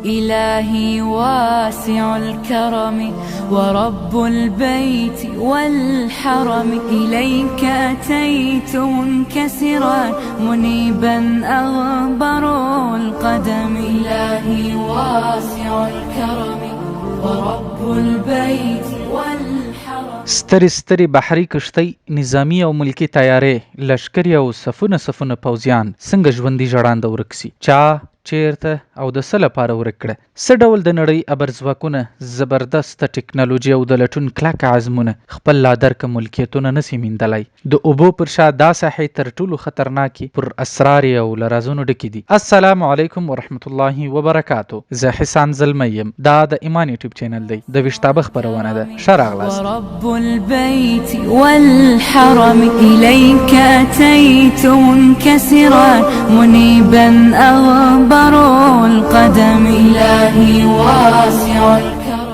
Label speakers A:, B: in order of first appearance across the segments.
A: إلهي واسع الكرم ورب البيت والحرم، إليك أتيت منكسرا منيبا أغبر القدم. إلهي واسع الكرم ورب البيت والحرم.
B: سترې سترې بحري کښتۍ، نظامي او ملکي طیارې، لښکرې او صفونه صفونه پوځیان څنګه ژوندي ژړانده ورک سي؟ چا، چیرته او د څه لپاره ورک کړه؟ څه ډول د نړۍ ابرځواکونه، زبردسته ټکنالوژي او د لټون کلک عزمونه خپل لادرکه ملکیتونه نه سي میندلای؟ د اوبو پر شا دا ساحې تر ټولو خطرناکې، پر اسرارې او له رازونو ډکې دي. السلام علیکم ورحمت الله وبرکاته، زه حسان زلمی یم، دا د ایمان یوټیوب چینل دی، د ویښتابه خپرونه ده. ښه راغلاست.
A: ورب البيت والحرم، إليك أتيت منكسرا منيبا أغبر القدم. إلهي واسع الكرم.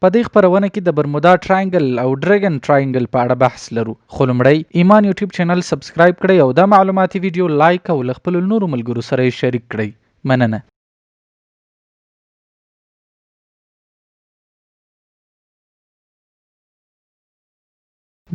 B: په دې خپرونه کې د برمودا ټراینګل او ډریګن ټراینګل په اړه بحث لرو، خو لومړی ایمان یوټیوب چینل سبسکرایب کړئ او دا معلوماتي ویډیو لایک او له خپلو نورو ملګرو سره یې شریک کړئ. مننه.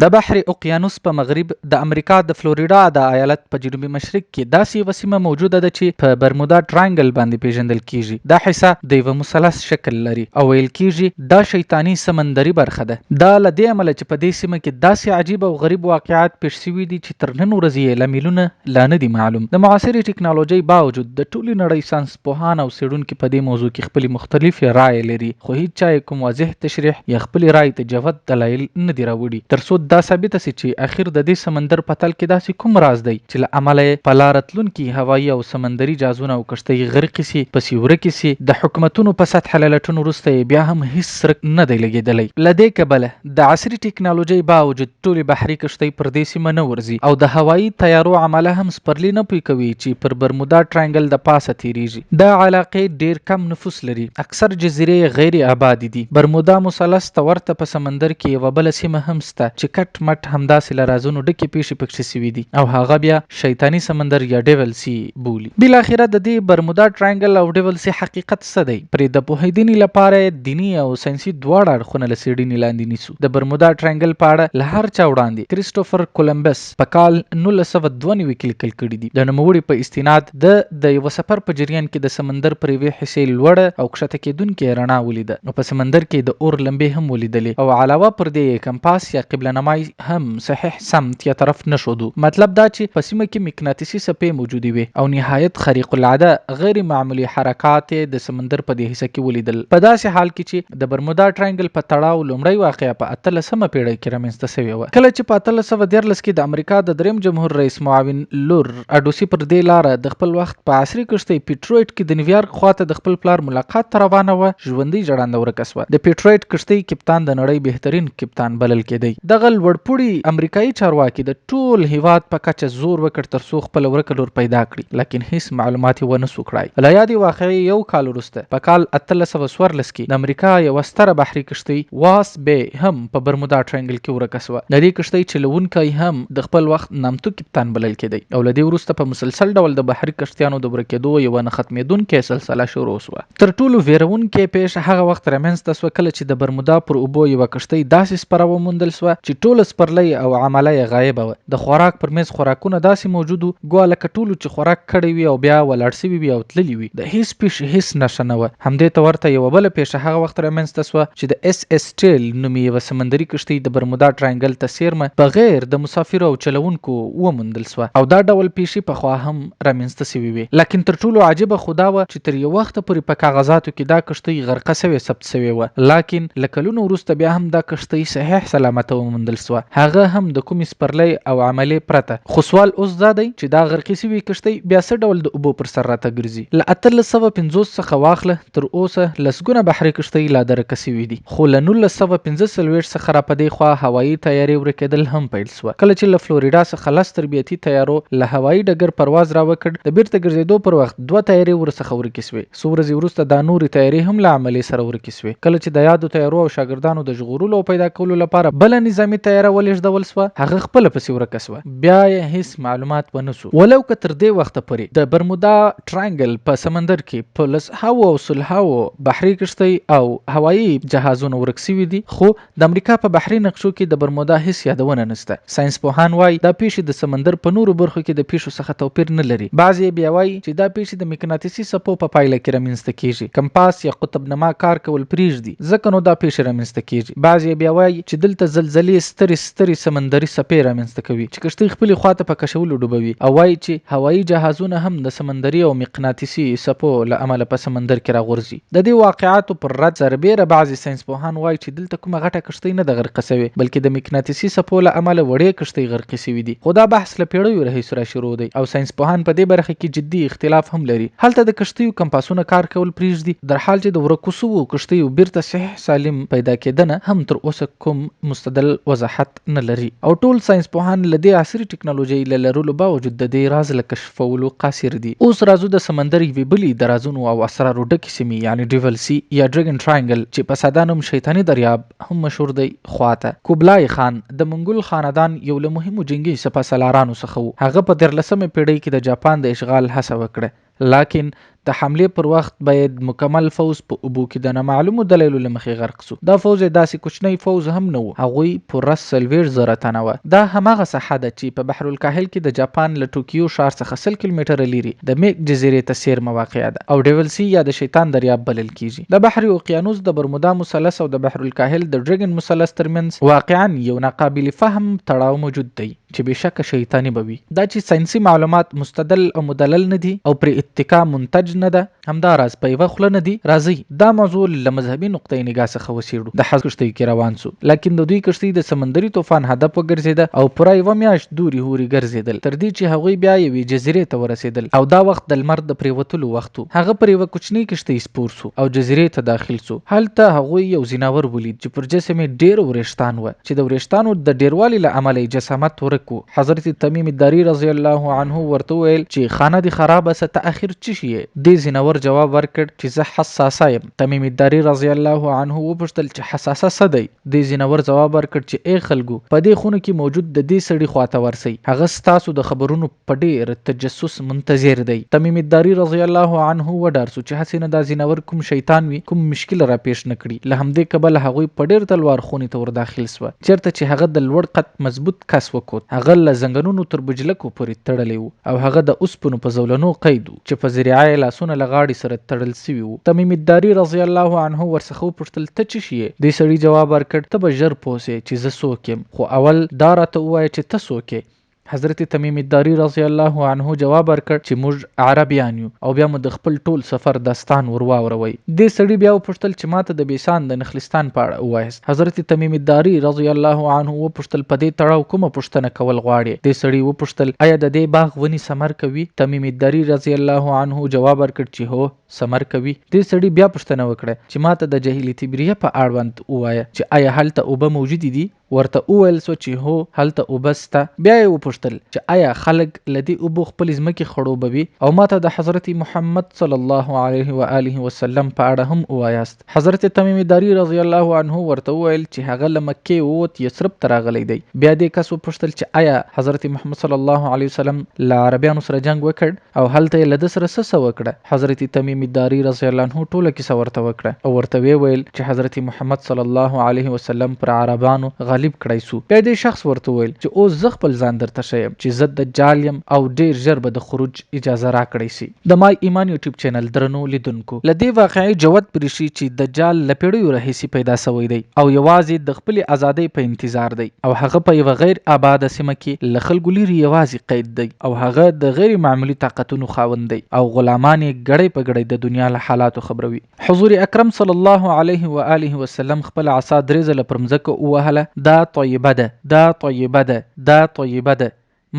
B: د بحر اقیانوس په مغرب د امریکا د فلوریډا د ایالت په جنوبي مشرق کې داسې یوه سیمه موجوده ده چې په برمودا ټراینګل باندې پیژندل کیږي. دا حصه د یوه مثلث شکل لري او ویل کیږي دا شیطاني سمندري برخه ده. دا له دې امله چې په دې سیمه کې داسې عجیب او غریب واقعات پیښ شوي دي چې تر نن ورځې یې لاملونه لا نه دي معلوم. د معاصرې ټکنالوژۍ باوجود د ټولې نړۍ ساینس پوهان او څېړونکي په دې موضوع کې خپلې مختلفې رایې لري، خو هیچا یې کوم واضح تشریح یا خپلې رایې ته جوت دلایل نه دي راوړي، تر څو دا ثابته سي چې اخر د دې سمندر په تل کې داسې کوم راز دی چې له امله یې په لاره تلونکي هوایي او سمندري جازونه او کښتۍ غرقې سي، پسې ورکې سي، د حکومتونو په سطحه له لټون وروسته یې بیا هم هیڅ څرک نه دی لګېدلی. له دې کبله د عصري ټکنالوژۍ باوجود ټولې بحري کښتۍ پر دې سیمه نه ورځي او د هوایي طیارو عمله هم سپرلي نه پوی کوي چې پر برمودا ټراینګل د پاسه تیریږي. دا علاقې ډیر کم نفوس لري، اکثر جزیرې یې غیر ابادې دي. برمودا مثلث ته ورته په سمندر کې یوه بله سیمه هم سته چې کټ مټ همداسې له رازونو ډکې پیښې پکښې سوي دي او هغه بیا شیطاني سمندر یا ډیول سي بولي. بالاخره د دې برمودا ټراینګل او ډیول سي حقیقت څه دی؟ پرې د پوهیدنې لپاره یې دیني او ساینسي دواړه اړخونه له څیړنې لاندې نیسو. د برمودا ټراینګل په اړه له هر چا وړاندې کریسټوفر کولمبس په کال 1992 کې لیکل کړي دي. د نوموړي په استناد ده د یوه سفر په جریان کې د سمندر پر یوې حصې لوړه او کښته کېدونکې رڼا ولیده او په سمندر کې یې د اور لمبې هم ولیدلې او علاوه پر دې یې کمپاس یا قبله نمای هم صحیح سمت یا طرف نه ښودو. مطلب دا چې په سیمه کې مقناطیسي څپې موجودې وې او نهایت خریق العاده غیر معمولي حرکات یې د سمندر په دې حصه کې ولیدل. په داسې حال کې چې د برمودا ټراینګل په تړاو لومړۍ واقعه په اتلسمه پېړۍ کې رامنځته شوې وه، کله چې په 1813 کې د امریکا د دریم جمهور رئیس معاون لور اډوسي پر دې لاره د خپل وخت په عصري کښتۍ پیټرویټ کې د نیویارک خوا ته د خپل پلار ملاقات ته روانه وه، ژوندۍ ژړانده ورکه شوه. د پیټرویټ کښتۍ کپتان د نړۍ بهترین کپتان بلل کېدی. دغه لوړپوړي امریکايي چارواکي د ټول هېواد په کچه زور وکړ تر څو خپله ورکه لور پیدا کړي، لاکن هیڅ معلومات یې ونه شو کړای. له یادې واقعې یو کال وروسته، په کال 1814 کې د امریکا یوه ستره بحري کښتۍ واس بی هم په برمودا ټرینګل کې ورکه شوه. د دې کښتۍ چلوونکی هم د خپل وخت نامتو کپتان بلل کېدی او له دې وروسته په مسلسل ډول د بحري کښتیانو د ورکېدو یوه نه ختمېدونکې سلسله شروع شوه. تر ټولو وېروونکې پېښه هغه وخت رامنځته شوه کله چې د برمودا پر اوبو یوه کښتۍ داسې سپره وموندل شوه چې ټوله سپرلۍ او عمله یې غایبه وه. د خوراک پر مېز خوراکونه داسې موجود وو ګوا لکه ټولو چې خوراک کړی وي او بیا ولاړ شوي وي او تللي وي. د هیڅ پېښې هیڅ نښه نه وه. همدې ته ورته یوه بله پېښه هغه وخت رامنځته شوه چې د اس اس ټیل نومې یوه سمندري کښتۍ د برمودا ټراینګل ته څېرمه بغیر د مسافرو او چلوونکو وموندل شوه او دا ډول پېښې پخوا هم رامنځته شوې وې. لاکن تر ټولو عجیبه خو دا وه چې تر یو وخته پورې په کاغذاتو کې دا کښتۍ غرقه شوې ثبت شوې وه لاکن له کلونو وروسته بیا هم دا کښتۍ صحیح سلامته وموندل شوه هغه هم د کومې سپرلۍ او عملې پرته. خو سوال اوس دا دی چې دا غرقې شوې کښتۍ بیا څه ډول د اوبو پر سر راته ګرځي؟ له 1850 څخه واخله تر اوسه لسګونه بحري کښتۍ لا درکه شوې دي خو له 1945 څخه را په دې خوا هوایي طیارې ورکېدل هم پیل شوه کله چې له فلوریډا څخه لس تربیتي طیارو له هوایي ډګر پرواز را وکړ د بیرته ګرځېدو پر وخت دوه طیارې ورڅخه ورکې شوې. څو ورځې وروسته دا نورې طیارې هم له عملې سره ورکې شوې. کله چې د یادو طیارو او شاګردانو د ژغورلو او پیدا کولو لپاره بله نظامي طیاره ولېږدول سوه، هغه خپله پسې ورکه سوه. بیا یې هیڅ معلومات ونه سو. ولو که تر دې وخته پورې د برمودا ټراینګل په سمندر کې په لسهاوو او سلهاوو بحري کښتۍ او هوایي جهازونه ورک سوي دي، خو د امریکا په بحري نقشو کې د برمودا هیڅ یادونه نشته. ساینس پوهان وايي دا پېښې د سمندر په نورو برخو کې د پېښو څخه توپیر نه لري. بعضې یې بیا وايي چې دا پېښې د مقناطیسي څپو په پایله کې رامینځته کېږي. کمپاس یا قطب نما کار کول پرېږدي ځکه نو دا پېښې رامینځته کېږي. بعضې یې بیا وايي چې دلته زلزلې سترې سترې سمندري څپې رامینځته کوي چې کښتۍ خپلې خوا ته په کشولو ډوبوي او وايي چې هوایي جهازونه هم د سمندري او مقناطیسي څپو له امله په سمندر کې راغورځي. د دې واقعاتو پر رد سربېره بعضې ساینسپوهان وايي چې دلته کومه غټه کښتۍ نه ده غرقه شوې، بلکې د مقناطیسي څپو له امله وړې کښتۍ غرقې شوې دي. خو دا بحث له پېړیو راهیسې راشروع دی او ساینسپوهان په دې برخه کې جدي اختلاف هم لري. هلته د کښتیو کمپاسونه کار کول پرېږدي، درحال چې د ورکو شوو کښتیو بیرته صحیح سالم پیدا کېدنه هم تر اوسه کوم مستدل وضاحت نه لري او ټول ساینسپوهان له دې عصري ټکنالوژۍ له لرلو باوجود د دې راز له کشفولو قاصر دي. اوس راځو د سمندر یوې بلي د رازونو او اسرارو ډکې سیمې یعنې ډیول سي یا ډریګن ټراینګل چې په ساده نوم شیطاني دریاب هم مشهور دی خوا ته. کوبلای خان د منګول خاندان یو له مهمو جنګي سپه سالارانو څخه و. هغه په دیارلسمه پیړۍ کې د جاپان د اشغال هڅه وکړه لاکن د حملې پر وخت باید مکمل فوځ په اوبو کې د نامعلومو دلایلو له مخې غرق سو. دا فوځ یې داسې کوچنی فوځ هم نه وو، هغوی پوره 40,000 تنه وه. دا هماغه ساحه ده چې په بحرالکاهل کې د جاپان له ټوکیو ښار څخه 100 کیلومتره لیرې د میک جزیرې ته څېرمه واقع ده او ډیول سي یا د شیطان دریاب بلل کیږي. د بحر اوقیانوس د برمودا مثلث او د بحرالکاهل د ډریګن مثلث ترمنځ واقعاً یو ناقابل فهم تړاو موجود دی. چې بې شکه شیطاني به وي. دا چې ساینسي معلومات مستدل او مدلل نه دي او پرې اتکا منتج نه ده، همدا راز په یوه خوله نه دي، راځئ دا موضوع له مذهبي نقطه نګاه څخه وڅېړو. د حضرت کښتۍ کې روان شو، لاکن د دوی کښتۍ د سمندري طوفان هدف وګرځېده او پوره یوه میاشت دوري هوري ګرځېدل، تر دې چې هغوی بیا یوې جزیرې ته ورسېدل او دا وخت د لمر د پرېوتلو وخت و. هغه پر یوه کوچنۍ کښتۍ سپور شو او جزیرې ته داخل شو. هلته هغوی یو ځناور ولید چې پر جسم یې ډېر ورېښتان وه. چې د ورېښتانو د ډېروالي له امله یې جسامت ورک و. حضرت تمیم الداري رضی الله عنه ورته وویل چې خانه دې خرابه سه ته اخر څه شي یې؟ دې ځینور جواب ورکړ چې زه حساسه یم. تمیم الداري رضی الله عنه وپوښتل چې حساسه څه دی؟ دې ځینور ځواب ورکړ چې ای خلګو! په دې خونه کې موجود د دې سړي خواته ورسئ، هغه ستاسو د خبرونو په ډېر تجسس منتظر دی. تمیم الداري رضی الله عنه وډار سو چې هسې نه دا ځناور کوم شیطان وي کوم مشکل راپېښ نه کړي، له همدې کبله هغوی په ډېر تلوار خونې ته ورداخل سوه چېرته چې هغه د لوړ قد مضبوط کس وکوت، هغه له زنګنونو تر بجلکو پورې تړلی وو او هغه د اوسپنو په زولنو قید وو چې په ذریعه یې لاسونه له غاړې سره تړل سوي وو. تمیم الداري رضی الله عنه ورڅخه وپوښتل ته څه شي یې؟ دې سړي جواب ورکړ ته به ژر پوه سې چې زه څوک یم خو اول دا راته ووایه چې ته څوک یې؟ حضرت تمیم الداري رضی الله عنه جواب ورکړ چې موږ عربیان یو او بیا مو د خپل ټول سفر داستان ور واوروی. دې سړي بیا وپوښتل چې ماته د بیسان د نخلستان په اړه ووایاست. حضرت تمیم الداري رضی الله عنه وپوښتل په دې تړاو کومه پوښتنه کول غواړې؟ دې سړي وپوښتل ایا د دې باغ ونې ثمر کوي؟ تمیم الداري رضی الله عنه جواب ورکړ چې هو ثمر کوي. دې سړي بیا پوښتنه وکړه چې ماته د جهیل تبریه په اړوند ووایه چې ایا هلته اوبه موجودې دي؟ ورته وویل سوه چي هو هلته اوبه سته، بیا یې وپوښتل چي ایا خلګ له دې اوبو خپلي ځمکي خړوبوي او ماته د حضرت محمد صلی الله علیه و آله وسلم په اړه هم ووایاست؟ حضرت تمیم داري رضی الله عنه ورته وویل چي هغه له مکې ووت یثرب ته راغلی دی، بیا دې کس وپوښتل چي ایا حضرت محمد صلی الله علیه وسلم له عربیانو سره جنګ وکړ؟ او هلته یې له ده سره څه څه وکړه؟ حضرت تمیم الداري رضی الله عنه ټوله کیسه ورته وکړه او ورته ویې ویل چې حضرت محمد صلی الله علیه وسلم پر عربانو غالب کړای سو. بیا دې شخص ورته وویل چې اوس زه خپل ځان درته ښیم چې زه دجال یم او ډیر ژر به د خروج اجازه راکړی سي. د مای ایمان یوټیوب چینل درنو لیدونکو! له دې واقعې جوت برېښي چې دجال له پېړیو راهیسې پیدا سوی دی او یوازې د خپلې ازادۍ په انتظار دی او هغه په یوه غیر اباده سیمه کې له خلکو لیرې یوازې قید دی. او هغه د غیر معمولي طاقتونو خاوند دی او غلامان یې ګړی په ګړی د دنیا له حالاتو خبروي. حضور اکرم صلی الله علیه و آله وسلم خپله عصا درې ځله پر مځکه ووهله، دا طیبه ده، دا طیبه ده، دا طیبه ده.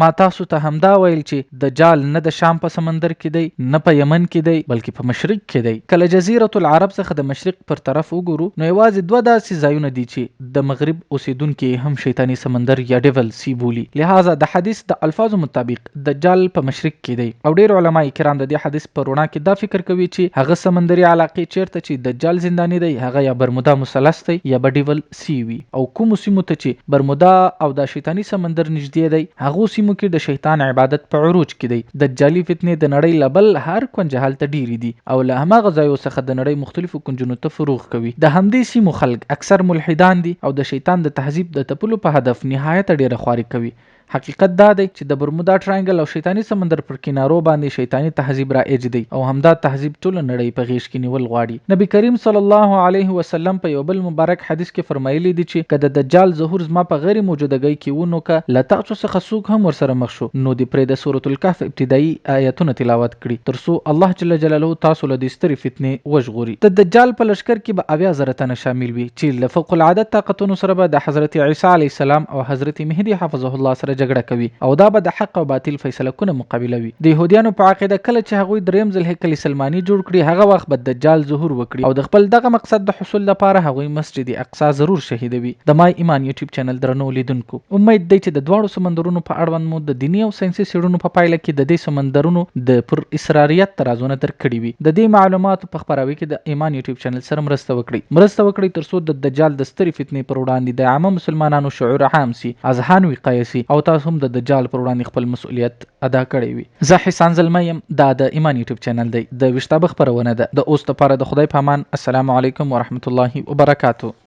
B: ما تاسو ته همدا ویل چې دجال نه د شام په سمندر کې دی، نه په یمن کې دی، بلکې په مشرق کې دی. که له جزیرة العرب څخه د مشرق پر طرف وګورو، نو یوازې دوه داسې ځایونه دي چې د مغرب اوسېدونکي یې هم شیطاني سمندر یا ډیول سی بولي. لهذا د حدیث د الفاظو مطابق دجال په مشرق کې دی او ډېر علماء کرام د دې حدیث په روڼا کې دا فکر کوي چې هغه سمندري علاقې چېرته چې دجال زنداني دی هغه یا برمودا مثلث دی یا به ډیول سی وي او کومو سیمو ته چې برمودا او دا شیطاني سمندر نږدې دی هغو سیمو کې د شیطان عبادت په عروج کې دی. دجالي فتنې د نړۍ له بل هر کونجه هلته ډېرې دي او له هماغه ځایو څخه د نړۍ مختلفو کونجونو ته فروغ کوي. د همدې سیمو خلک اکثر ملحدان دي او د شیطان د تهذیب د تپلو په هدف نهایته ډېره خواري کوي. حقیقت دا دی چې د برمودا ټراینګل او شیطاني سمندر پر کنارو باندې شیطاني تهذیب رایج دی او همدا تهذیب ټوله نړۍ په غېږ کې نیول غواړي. نبي کریم صلی الله علیه وسلم په یوه بل مبارک حدیث کې فرمایلي دي چې که د دجال ظهور زما په غیر موجودګۍ کې وو نو که له تاسو څخه څوک هم ورسره مخ شو نو دې پرې د سورة الکهف ابتدايي آیتونه تلاوت کړي تر څو الله جل جلاله تاسو له دې سترې فتنې وژغوري. د دجال په لښکر کې به 70,000 تنه شامل وي چې له فوق العاده طاقتونو سره به د حضرت عیسی علیه السلام او حضرت مهدي حفظه الله سره جګړه کوي او دا به د حق او باطل فیصله کونه مقابله وي. د یهودیانو په عقیده کله چې هغوی دریم ځل هیکل سلماني جوړ کړي هغه وخت به دجال ظهور وکړي او د خپل دغه مقصد د حصول لپاره هغوی مسجد اقصی ضرور شهیدوي. د مای ایمان یوټیوب چینل درنو لیدونکو! امید دی چې د دواړو سمندرونو په اړوند مو د دیني او ساینسي څېړنو په پایله کې د دې سمندرونو د پر اسراریت رازونه درک کړي وي. د دې معلوماتو په خپراوي کې د ایمان یوټیوب چینل سره مرسته وکړئ. مرسته وکړئ تر څو د دجال د سترې فتنې پر وړاندې د عامه مسلمانانو شعور عام سي، اذهان وقایه سي او تاسو هم د دجال پر وړاندې خپل مسؤلیت ادا کړی وي. زه حسان زلمی یم، دا د ایمان یوټیوب چینل دی، د ویښتابه خپرونه ده. د اوس لپاره د خدای په امان، السلام علیکم ورحمة الله وبرکاته.